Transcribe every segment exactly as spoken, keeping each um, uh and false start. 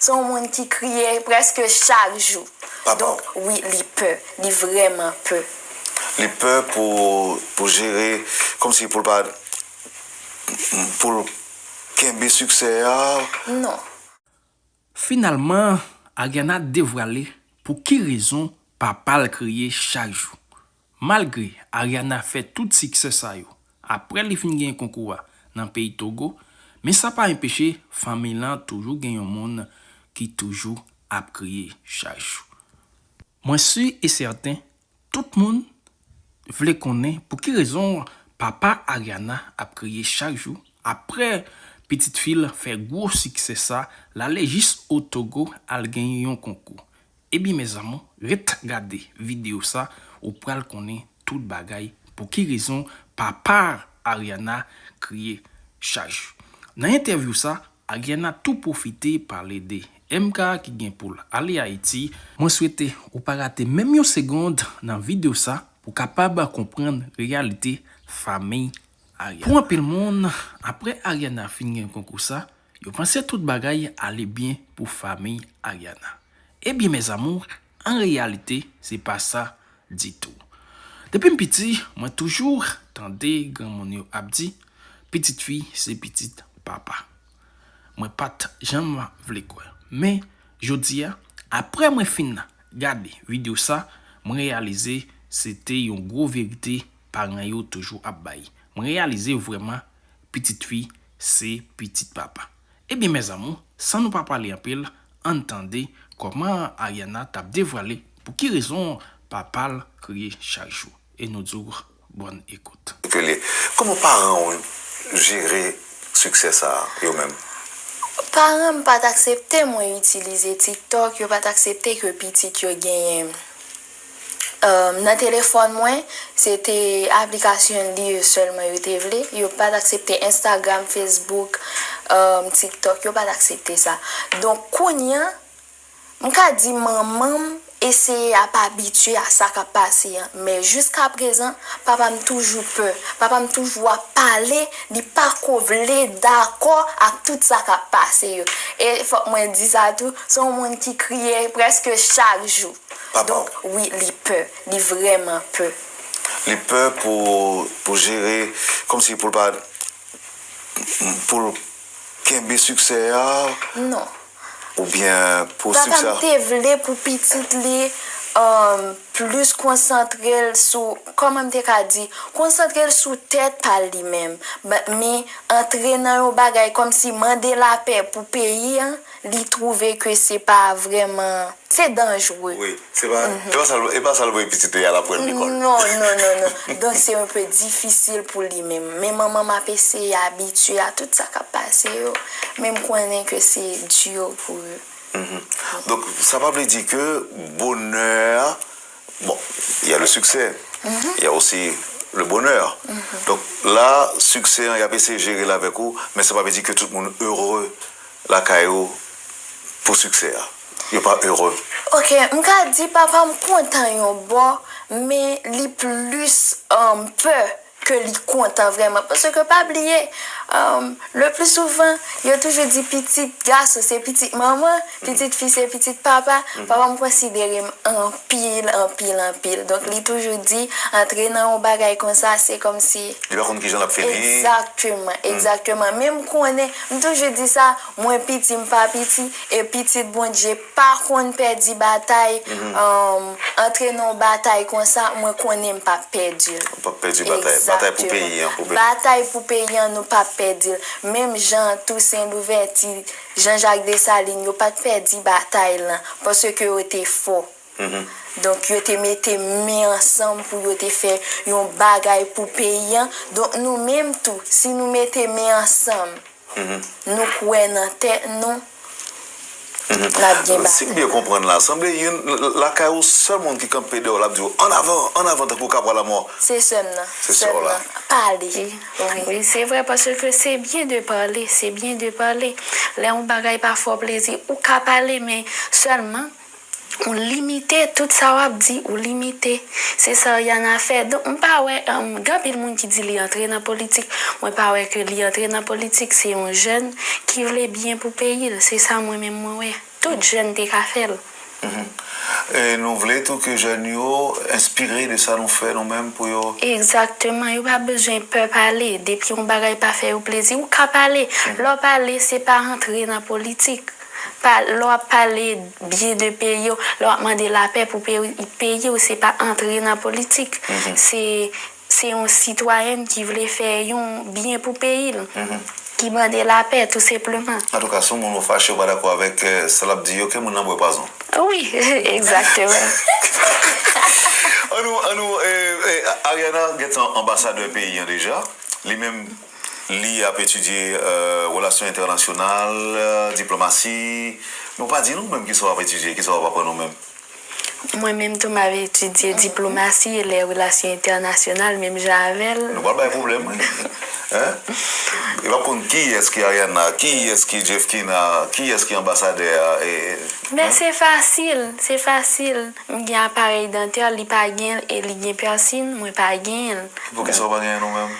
Se yon moun ki kriye prèske chak jou. Donk, wi, li pè. Li vrèman pè. Li pè pou, pou jere, kòmsi pou l pa, pou l kenbe siksè a. Non. Finalman, Ariana devwale pou ki rezon papa l kriye chak jou. Malgre Ariana fè tout siksè sa yo, apre li fin gen konkou a nan peyi Togo, men sa pa enpeche fanmi l lan toujou gen yon moun ki toujou ap kriye chak jou. Mwen si e sèten, tout moun vle konnen pou ki rezon papa Ariana ap kriye chak jou, apre pitit fi l fè gwo siksè sa, l ale jis o Togo al genyen yon konkou. Ebyen, mezanmi, ret gade videyo sa, ou pral konnen tout bagay pou ki rezon papa Ariana kriye chak jou. Nan entèvyou sa, Ariana tou pwofite pale de M K ki gen pou l ale Ayiti. Mwen swete ou pa rate menm yon segond nan videyo sa pou kapab konprann reyalite fanmi Ariana. Pou anpil moun, apre Ariana fin gen konkou sa, yo panse tout bagay ale byen pou fanmi Ariana. Ebyen, mes amours, an reyalite, se pa sa ditou. Depi m piti, mwen toujou tande granmoun yo ap di, pitit fi se pitit papa. Mwen pa t janm vle kwè. Men, jodi a, apre mwen fin gade videyo sa, mwen reyalize se te yon gwo verite paran yo toujou ap bay. Mwen reyalize vrèman pitit fi se pitit papa. Ebyen, mes amours, san nou pa pale anpil, ann tande kòman Ariana t ap devwale pou ki rezon papa l kriye chak jou. E nou di w bòn ekout. Ke li, kòman paran w jere siksè sa a, yo menm? Paran m pa t aksepte mwen itilize TikTok, yo pa t aksepte ke pitit yo genyen. Nan telefòn mwen, se te aplikasyon li yo sèlman yo te vle. Yo pa t aksepte Instagram, Facebook, TikTok, yo pa t aksepte sa. Donk, kounye a, m ka di manman m eseye ap abitye a sa k ap pase an. Men jiskaprezan, papa m toujou pè. Papa m toujou ap pale, li pa ko vle dakò ak tout sa k ap pase yo. E fòk mwen di sa tou, se yon moun ki kriye prèske chak jou. Donk, wi, li pè. Li vrèman pè. Li pè pou, pou jere, kòmsi pou l pa, pou l kenbe siksè a. Non. Oubyen pou siksè a. Papa m te vle pou pitit li, um, plis konsantre l sou, kòman m te ka di, konsantre l sou tèt pa l li menm. Men antre nan yon bagay kòmsi mande lapè pou peyi an, li twouve ke se pa vrèman, se danjre. Wi, se pa, e pa sa l, e pa sa l voye pitit li al aprann lekòl. Non, non, non, non. Donk, se un peu difisil pou li menm. Men manman m ap eseye abitye a tout sa k ap pase yo. Men m konnen ke se di pou yo. Donk, sa pa vle di ke bonè a, bon, il y a le succès, il y a aussi le bonheur. Donk, la, siksè an, y ap eseye jere l avèk ou, men sa pa vle di ke tout moun ere lakay ou pou siksè a. Yo pa ere. Ok, m ka di papa m kontan yon bò, men li plis, um, pè ke li kontan vrèman. Paske pa bliye, um, le pli souvan, yo toujou di pitit gason se pitit manman, pitit fi se pitit papa. Papa m konsidere m anpil, anpil, anpil. Donk, li toujou di, antre nan yon bagay konsa, se kòmsi. Li pa konn kijan l ap fini. Egzakteman, egzakteman. Men m konnen, m toujou di sa, mwen piti, m pa piti, e pitit Bondye pa konn pèdi batay, um, antre nan yon batay konsa, mwen konnen m p ap pèdi l. Ou p ap pèdi batay, batay pou peyi an, pou peyi. Batay pou peyi an, nou p ap pèdi l. Menm jan Tousen Louvèti, Jan Jak Desalin, yo pa t pèdi batay lan, paske yo te fò. Donk, yo te mete men ansanm pou yo te fè yon bagay pou peyi an. Donk, nou menm tou, si nou mete men ansanm, nou kwè nan tèt nou, n ap gen batay. Si m byen konprann la, sanble youn, l-, l-, lakay ou, sèl moun ki kanpe dèyè w, l ap di w, "An avan, an avan," tankou kapral lanmò. Se sè m nan. Se sè w la. Pale. Wi, wi, se vre, paske se byen de pale, se byen de pale. Lè yon bagay pa fè w plezi, ou ka pale, men sèlman, ou limite tout sa w ap di, ou limite. Se sa Ariana fè. Donk, m pa wè, um, gen anpil moun ki di li antre nan politik. Mwen pa wè ke li antre nan politik. Se yon jèn ki vle byen pou peyi l. Se sa mwen menm mwen wè. Tout jèn te ka fè l. E nou vle tou ke jèn yo enspire de sa nou fè nou menm pou yo. Egzakteman, yo pa bezwen pè pale. Depi yon bagay pa fè yo plezi, ou ka pale. Lè w pale, se pa antre nan politik. Pa, lè w ap pale byen de peyi w, lè w ap mande lapè pou peyi, peyi w, se pa antre nan politik. Se, se yon sitwayèn ki vle fè yon byen pou peyi l, ki mande lapè, tou senpleman. Antouka, si yon moun ou fache, ou pa dakò avèk sa l ap di, ok, moun nan bwè pwazon. Wi, egzakteman. Annou, annou, Ariana gentan anbasadè peyi an deja. Li menm, li ap etidye relasyon entènasyonal, diplomasi. Nou pa di nou menm kisa w ap etidye, kisa w ap aprann ou menm. Mwen menm tou, m ap etidye diplomasi e lè relasyon entènasyonal, menm jan avè l. Nou pral bay pwoblèm, wi. Hein? E pa konn kiyès ki Ariana, kiyès ki Jeffkina, kiyès ki anbasadè a. Men se fasil, se fasil. M gen aparèy dantè, li pa gen l, e li gen pèsin, mwen pa gen l. Poukisa w pa genyen nou menm?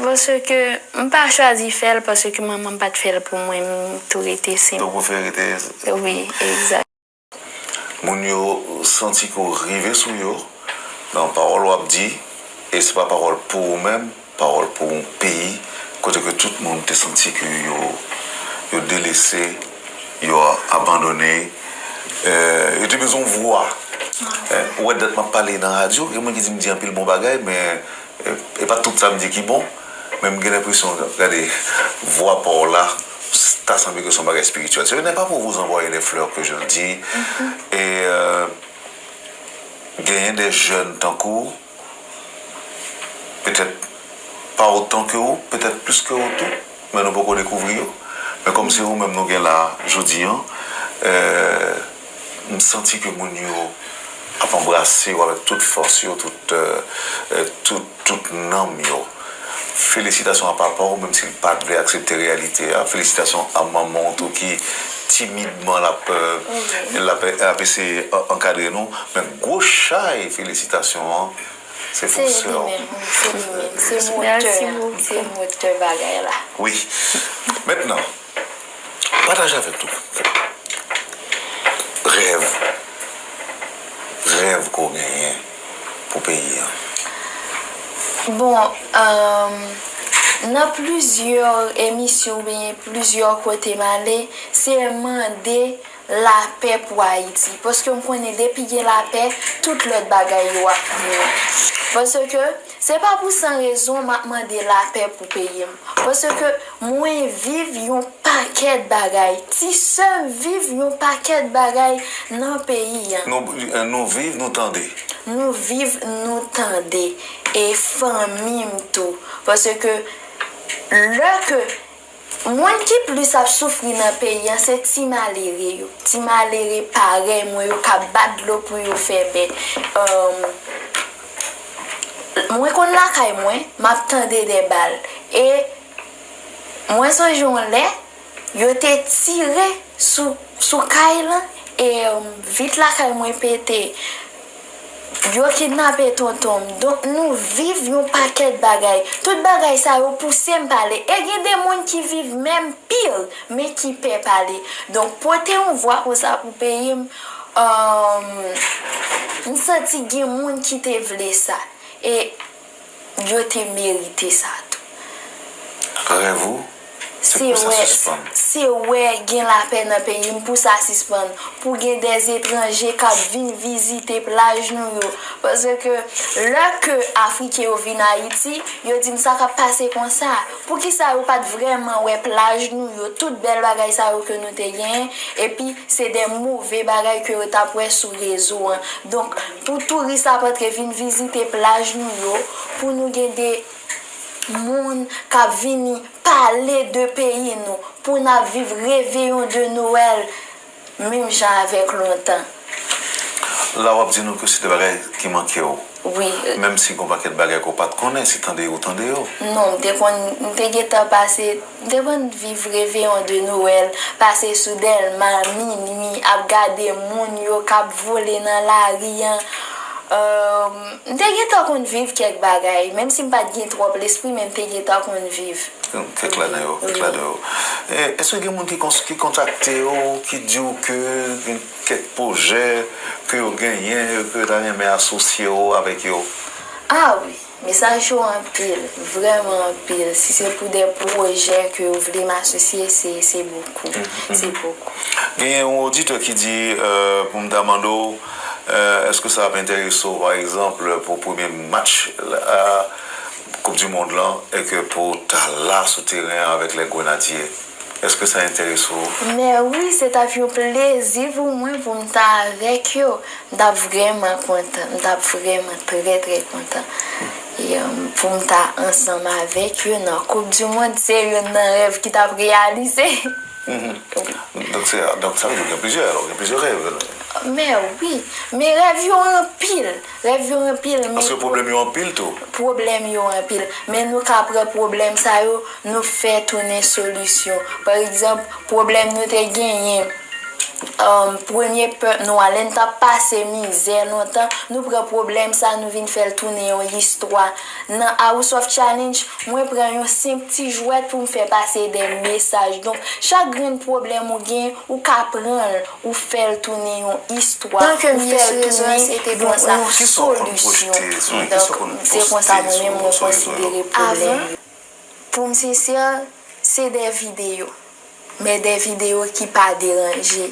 Paske m pa chwazi fè l, paske manman m pa t fè l pou mwen, m tou rete senp. Donk ou prefere rete. Wi, egzak. Moun yo santi ke w rive sou yo nan pawòl w ap di, e se pa pawòl pou ou menm, pawòl pou yon peyi, kote ke tout moun te santi ke yo, yo delese, yo abandone, yo te bezwen yon vwa. Ou wè dat m ap pale nan radyo, gen moun ki di m di anpil bon bagay, men e pa tout sa m di ki bon, men m gen lenpresyon, gade, vwa pa w la, ta sanble ke se yon bagay espirityèl. Ce n'est pas pour vous envoyer des fleurs que je le dis. E genyen de jèn tankou w, petèt pa otan ke w, petèt plis ke w tou, men nou poko dekouvri yo. Men kòm se ou menm nou gen la jodi an, m santi ke moun yo ap anbrase w avèk tout fòs yo, tout, tout, tout nanm yo. Felisitasyon a papa w, menm si l pa t vle aksepte reyalite a. Felisitasyon a manman w tou ki timidman l ap, l ap, l ap eseye ankadre nou. Men gwo chay felisitasyon an, se pou sè w. Se li menm, se li menm. Se motè, se motè bagay la. Wi. Mentnan, pataje avèk nou rèv, rèv ke w genyen pou peyi an. Bon, euh, nan plizyè emisyon oubyen plizyè kote m ale, se mande lapè pou Ayiti. Paske m konnen depi gen lapè, tout lòt bagay yo ap vini. Paske se pa pou san rezon m ap mande lapè pou peyi m. Paske mwen viv yon pakèt bagay. Ti sè m viv yon pakèt bagay nan peyi an. Nou, nou viv, nou tande. Nou viv, nou tande. E fanmi m tou. Paske lè ke moun ki plis ap soufri nan peyi an, se ti malere yo. Ti malere parèy mwen yo k ap bat dlo pou yo fè bè. Mwen konn lakay mwen, m ap tande de bal. E mwen sonje yon lè, yo te tire sou, sou kay lan, e vit lakay mwen pete. Yo kidnape tonton m. Donk, nou viv yon pakèt bagay. Tout bagay sa yo pouse m pale. E gen de moun ki viv menm pil, men ki pè pale. Donk, pote yon vwa konsa pou peyi m, m santi gen moun ki te vle sa. E yo te merite sa tou. Rèv ou, se pou sa sispann. Se wè gen lapè nan peyi m pou sa sispann. Pou gen dèzetranje k ap vin vizite plaj nou yo. Paske lè ke Afriken yo vin Ayiti, yo di m sa k ap pase konsa. Poukisa yo pa t vrèman wè plaj nou yo, tout bèl bagay sa yo ke nou te genyen, epi se de move bagay ke yo t ap wè sou rezo an. Donk, pou touris ap antre vin vizite plaj nou yo, pou nou gen de moun k ap vini pale de peyi nou, pou n ap viv reveyon de Nwèl menm jan avèk lontan. La w ap di nou ke se de bagay ki manke w. Wi. Menm si gen yon pakèt bagay ke w pa t konnen, se tande yo w tande yo. Non, m te konn, m te gentan pase, m te konn viv reveyon de Nwèl, pase sou Dèlma, minui, ap gade moun yo k ap vole nan lari an. M te gentan konn viv kèk bagay, menm si m pa t gen twòp lespri, men m te gentan konn viv. Kèk ladan yo, kèk ladan yo. E, èske gen moun ki kons- ki kontakte w, ki di w ke gen kèk pwojè ke yo genyen, ke yo ta renmen asosye w avèk yo? Ah wi, mesaj yo anpil, vrèman anpil. Si se pou de pwojè ke yo vle m asosye, se, se bokou, se bokou. Genyen yon oditè ki di, euh, pou m ta mande w, euh, èske sa ap enterese w, pa egzanp, pou premye match la, Koup di Mond lan, e ke pou w ta la sou teren an avèk les Grenadiers? Èske sa enterese w? Mè wi, se t ap yon plezi pou mwen pou m ta avèk yo. M t ap vrèman kontan. M t ap vrèman trè, trè kontan. E, um, pou m ta ansanm avèk yo nan Koup di Mond, se youn nan rèv ki t ap reyalize. Donk, se, donk, sa vle di gen plizyè, alò, gen plizyè rèv. Mè wi, men rèv yo anpil. Rèv yo anpil, men. Paske pwoblèm yo anpil tou. Pwoblèm yo anpil. Men nou ka pran pwoblèm sa yo, nou fè tounen solisyon. Pa egzanp, pwoblèm nou te genyen, um, premye pèp nou a, lè n t ap pase mizè lontan, nou pran pwoblèm sa, nou vin fè l tounen yon istwa. Nan House of Challenge, mwen pran yon senp ti jwèt pou m fè pase de mesaj. Donk, chak grenn pwoblèm ou gen, ou ka pran l, ou fè l tounen yon istwa, ou fè l tounen yon, yon solisyon. Donk, se konsa mwen menm mwen konsidere pwoblèm yo. Pou m sensè, se de videyo. Men de videyo ki pa deranje.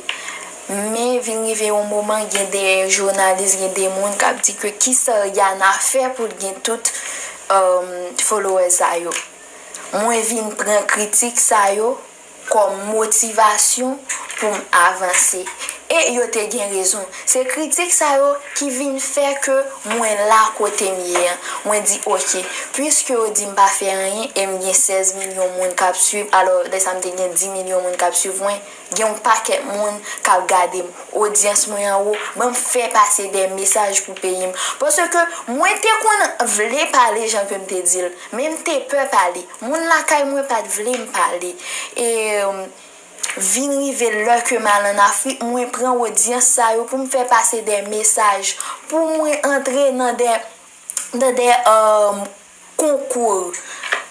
Men vin rive yon moman, gen de jounalis, gen de moun k ap di ke kisa Rihanna fè pou l gen tout, um, followers sa yo. Mwen vin pran kritik sa yo kòm motivasyon pou m avanse. E yo te gen rezon. Se kritik sa yo ki vin fè ke mwen la kote m ye an. Mwen di, "Oke, piske yo di m pa fè anyen e m gen sèz milyon moun k ap swiv, alò, lè sa m te gen dis milyon moun k ap swiv mwen, gen yon pakèt moun k ap gade m, odyans mwen anwo, ban m fè pase de mesaj pou peyi m." Paske mwen te konn vle pale jan ke m te di l, men m te pè pale. Moun lakay mwen pa t vle m pale. E, vin rive lè ke m al ann Afrik, mwen pran odyans sa yo pou m fè pase de mesaj, pou mwen antre nan de, nan de, um, konkou.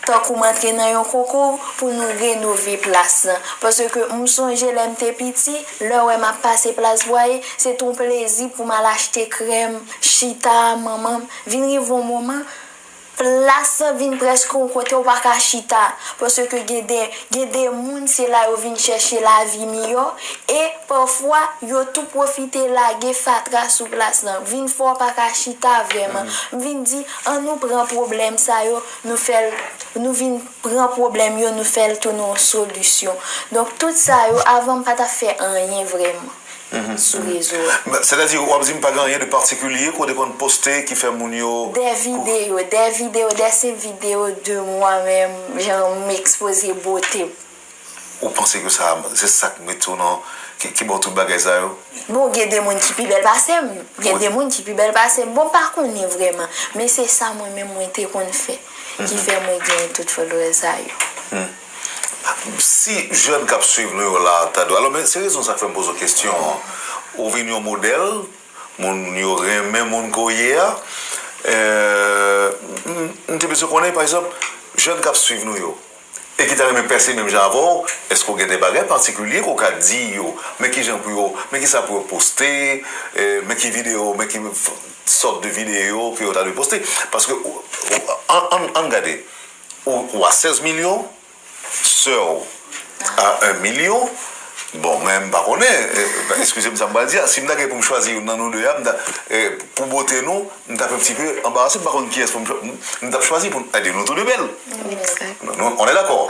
Tankou m antre nan yon konkou pou nou renove plas lan. Paske m sonje lè m te piti, lè w wè m ap pase plas Bwaye, se t on plezi pou m al achte krèm, chita, manman m. Vin rive yon moman, plas lan vin prèske yon kote w pa ka chita, paske gen de, gen de moun, se la yo vin chèche lavi miyò, e pafwa, yo tou pwofite lage fatra sou plas lan, vin fè w pa ka chita vrèman. M vin di, ann nou pran pwoblèm sa yo, nou fè l, nou vin pran pwoblèm yo, nou fè l tounen yon solisyon. Donk, tout sa yo, avan m pa t ap fè anyen vrèman sou rezo a. Sètadi, w ap di m pa gen anyen de patikilye ke w te konn poste ki fè moun yo. De videyo, de videyo, de senp videyo de mwa menm, jan m ekspoze bote m. Ou panse ke sa, se sa k mete w nan, ki, ki ba w tout bagay sa yo? Bon, gen de moun ki pi bèl pase m. Gen de moun ki pi bèl pase m. Bon, m pa konnen vrèman. Men se sa mwen menm mwen te konn fè. Ki fè mwen gen tout followers sa yo. Si jèn k ap swiv nou yo la, ta dwe, alò, men se rezon sa k fè m poze w kesyon an. Ou vin yon modèl, moun yo renmen moun ke w ye a. Euh, m, m te bezwen konnen, pa egzanp, jèn k ap swiv nou yo, e ki ta renmen pèse menm jan avè w, èske w gen de bagay patikilye ke w ka di yo? Men ki jan pou yo, men ki sa pou yo poste, euh, men ki videyo, men ki f-, sòt de videyo ke yo ta dwe poste? Paske, ou, ou, ann, ann, ann gade. Ou, ou a sèz milyon, sè w a en milyon. Bon, mwen, m pa konnen, eh, eskize m sa m pral di a. Si m ta gen pou m chwazi youn nan nou de a, m ta, eh, pou bote nou, m ta fè pti pe anbarase, m pa konn kiyès pou m chwa-, m, m t ap chwazi pou n, eh, nou tou de bèl. Nou, nou, on est d'accord?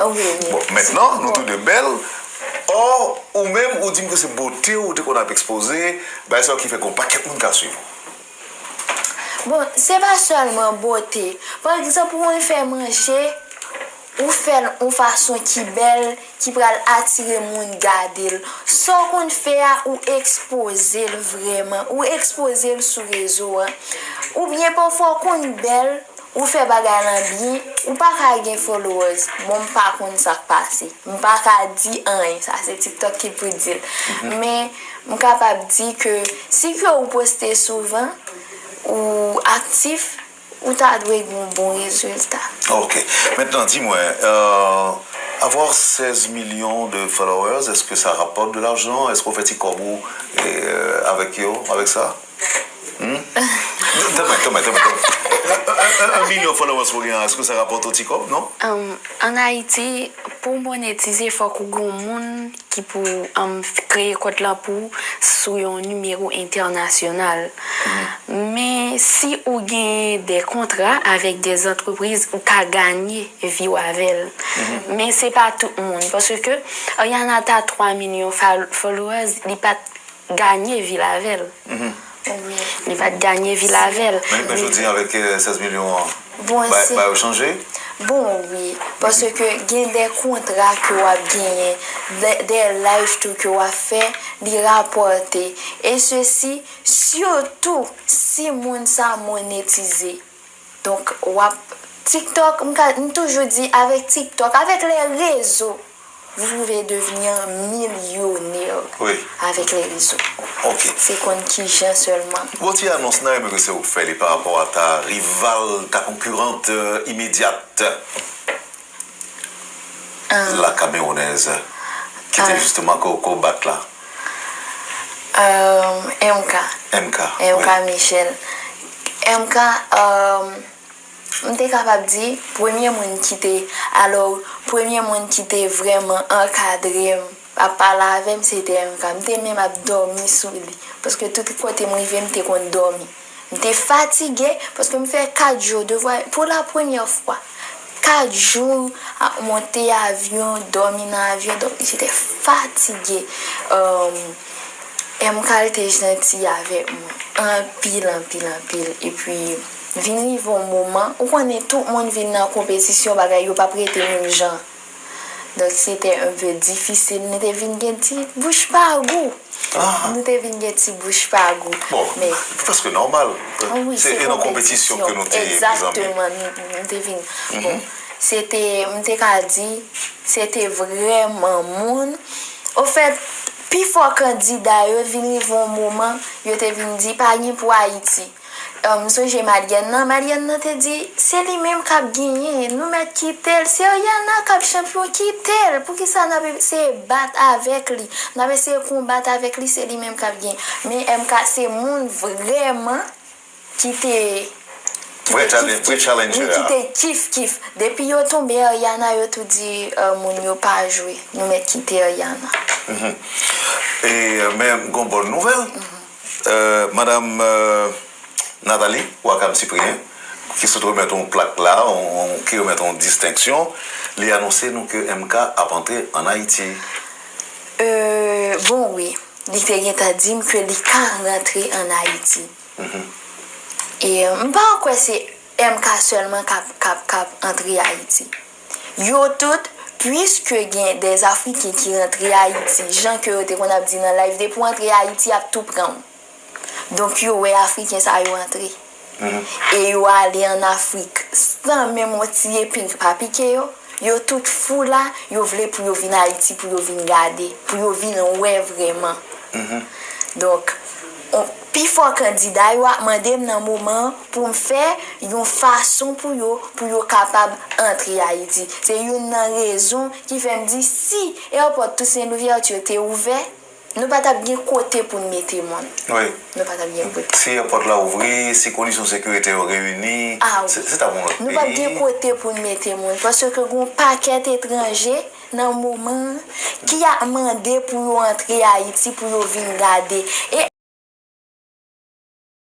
Bon, mentnan, nou tou de bèl. Or, ou menm, ou di m ke se bote w ou te konn ap ekspoze, bagay sa yo ki fè gen yon pakèt moun k ap swiv ou. Bon, se pa sèlman bote. Pa egzanp, ou konn fè manje, ou fè l yon fason ki bèl, ki pral atire moun gade l. Sa w konn fè a, ou ekspoze l vrèman. Ou ekspoze l sou rezo a. Oubyen pafwa w konn bèl, ou fè bagay lan byen, ou pa ka gen followers. Bon, m pa konn sa k pase. M pa ka di anyen. Sa se TikTok ki pou di l. Men, m kapab di ke si ke ou poste souvan, ou aktif, ou ta dwe gen yon bon rezilta. Ok. Maintenant, dis-moi, euh, avoir seize millions de followers, est-ce que ça rapporte de l'argent? Est-ce qu'on fait ti kòb ou, euh, avec yo, avec ça? Hmm? Tanmen, tanmen, tanmen, tanmen. Un, un, un, un million followers pou gen, est-ce que ça rapporte ti kòb, non? Um, an Ayiti, pou w monetize, fòk ou gen yon moun ki pou, um, kreye kont lan pou ou sou yon nimewo entènasyonal. Men si ou gen de kontra avèk de zantrepriz, ou ka ganye vi w avè l. Men se pa tout moun, paske Ariana ta twa milyon fol-, followers, li pa t ganye vi l avè l. Wi. Li pa t ganye vi l avè l. Men, men jodi a avèk, euh, sèz milyon an, Bon, ba, se ba yo chanje? Bon, wi. Paske gen de kontra ke w ap genyen, de, de live tou ke w ap fè, li rapòte. E sesi, sitou si moun sa monetize. Donk, w ap, TikTok, m ka, m toujou di, avèk TikTok, avèk les réseaux, vous pouvez devenir millionnaire avec les réseaux. Ok. Se konn kijan sèlman. Bon, ti anons nan, men ke se ou k fè li pa rapò a ta rival, ta concurrente, euh, immédiate. La Camerounaise, ki te jisteman ko, ko bat la. Euh, M K. M K, M K wi. Michel. M K, euh, M te kapab di, premye moun ki te, alò, premye moun ki te vrèman ankadre m, ap pale avè m, se te M K. M te menm ap dòmi sou li. Paske tout kote m rive, m te konn dòmi. M te fatige, paske m fè kat jou devwa, pou la premyè fwa. Kat jou ap monte avyon, dòmi nan avyon, dòmi, se te fatige. Èm, M K te janti avèk mwen. Anpil, anpil, anpil. Epi, vin rive yon moman, ou konnen tout moun vin nan konpetisyon, bagay yo p ap rete menm jan. Donk, se te un peu difisil. Nou te vin gen ti bouch pa gou. Ah. Nou te vin gen ti bouch pa gou. Bon, men prèske nòmal. Wi, se nan konpetisyon ke nou te ye, mezanmi. Egzakteman, nou, nou te vin. Bon, se te, m te ka di, se te vrèman moun. Ofèt, pifò kandida yo vin rive yon moman, yo te vin di, pa gen pou Ayiti. M sonje Maryàn nan, Maryàn nan te di, se li menm k ap genyen, nou mèt kite l, se Ariana k ap chanpyon, kite l, poukisa n ap eseye bat avèk li, n ap eseye konbat avèk li, se li menm k ap genyen. Men M K se moun vrèman ki te, ki te kif kif, wi, ki te kif kif. Depi yo tonbe Ariana, yo tou di, euh, moun yo pa jwe, nou mèt kite Ariana. E, euh, men m gon bòn nouvèl. Euh, Madam, euh, Nathalie Wakam Cyprien, ki sot remèt yon plak la, yon, yon, ki remèt yon distenksyon, li anonse nou ke M K ap antre ann Ayiti. Euh, bon, wi. Li te gentan di m ke li ka rantre ann Ayiti. E, euh, m pa kwè se M K sèlman k ap, k ap, k ap antre Ayiti. Yo tout, puiske gen des Afriken ki rantre Ayiti, jan ke yo te konn ap di nan live, depi w antre Ayiti, y ap tou pran w. Donk, yo wè Afriken sa yo antre. E yo ale ann Afrik san menm yon ti epeng pa pike yo. Yo tout fou la, yo vle pou yo vin Ayiti, pou yo vin gade, pou yo vin wè vrèman. Donk, on, pifò kandida yo ap mande m nan moman an pou m fè yon fason pou yo, pou yo kapab antre Ayiti. Se youn nan rezon ki fè m di si Airport Toussaint Louverture te ouvè, nou pa t ap gen kote pou n mete moun. Wi. Nou pa t ap gen kote. Si èpòt la ouvri, si kondisyon sekirite yo reyini, se, se t ap yon lòt peyi. Nou p ap gen kote pou n mete moun, paske gen yon pakèt etranje nan moman an ki ap mande pou yo antre Ayiti, pou yo vin gade. E